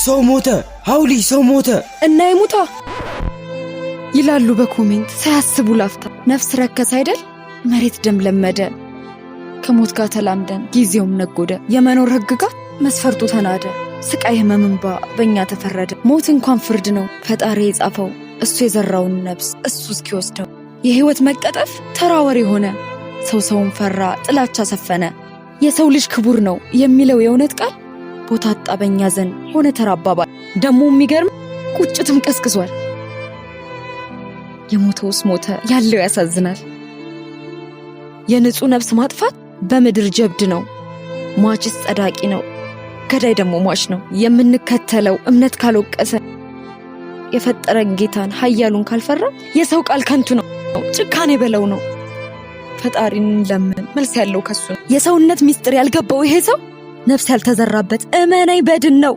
ሰው ሞተ፣ ሀውሊ ሰው ሞተ። እና ይሙታ ይላሉ በ comment ሳያስቡ ላፍታ። ነፍስ ረከስ አይደል መሬት ደም ለመደ። ከሞት ጋር ተላምደን ጊዜውም ነጎደ። የመኖር ህግጋት መስፈርቱ ተናደ። ስቃይ ህመም እንባ በእኛ ተፈረደ። ሞት እንኳን ፍርድ ነው ፈጣሪ የጻፈው፣ እሱ የዘራውን ነፍስ እሱ እስኪወስደው። የህይወት መቀጠፍ ተራ ወሬ ሆነ። ሰው ሰውን ፈራ፣ ጥላቻ ሰፈነ። የሰው ልጅ ክቡር ነው የሚለው የእውነት ቃል ቦታ አጣ በእኛ ዘንድ፣ ሆነ ተራ አባባል። ደግሞ የሚገርም ቁጭትም ቀስቅሷል። የሞተውስ ሞተ፣ ያለው ያሳዝናል። የንጹህ ነፍስ ማጥፋት በምድር ጀብድ ነው። ሟችስ ጸዳቂ ነው፣ ገዳይ ደግሞ ሟች ነው። የምንከተለው እምነት ካልወቀሰ፣ የፈጠረን ጌታን ኃያሉን ካልፈራ፣ የሰው ቃል ከንቱ ነው፣ ጭካኔ በለው ነው። ፈጣሪን ለምን መልስ ያለው ከሱ ነው። የሰውነት ሚስጥር ያልገባው ይሄ ሰው ነፍስ ያልተዘራበት እመነኝ በድን ነው።